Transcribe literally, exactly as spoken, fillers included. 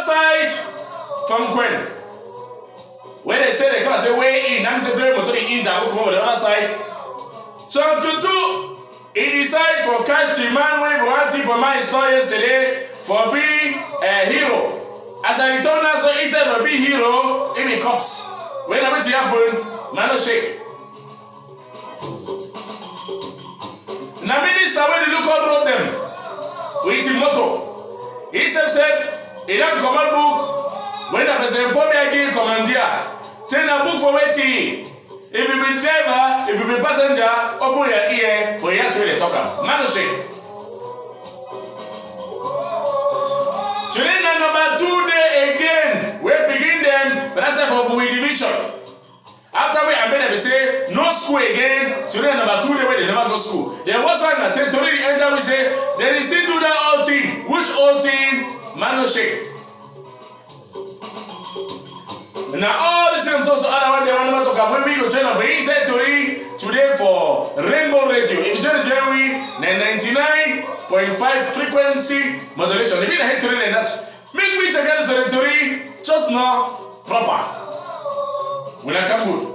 side from Kwen. When dem say dem come and say way in, na me say play motor the in that go comot for the other side. So Ntutu, e decide for catch the man wey be one thief for mine store yesterday for be a hero. As I return now, so instead of be hero, e be cops. When na wetin happen, man no shake. Na minister wey dey look all road dem with him motor. He sef sef, e don comot book wey na President Paul Biya give commandeer. Say na book for wetin? If you be driver, if you be passenger, open your ear for hear wetin dey talk am. Man no shake. Today na number two day again wey pikin dem, but that's for Bui division. After wey Ambeda be say no school again, today na number two day wey dem never go school. The worst one na say tori dey enter we say dem dey still do that old thing. Which old thing? Man no shake. Na all the same so so other one dey wan never talk am. When we go join am for inside tori today for Rainbow Radio. If you join join we na ninety-nine point five frequency modulation. If you na hear tori like that, make we check out the tori just now proper. When I come good.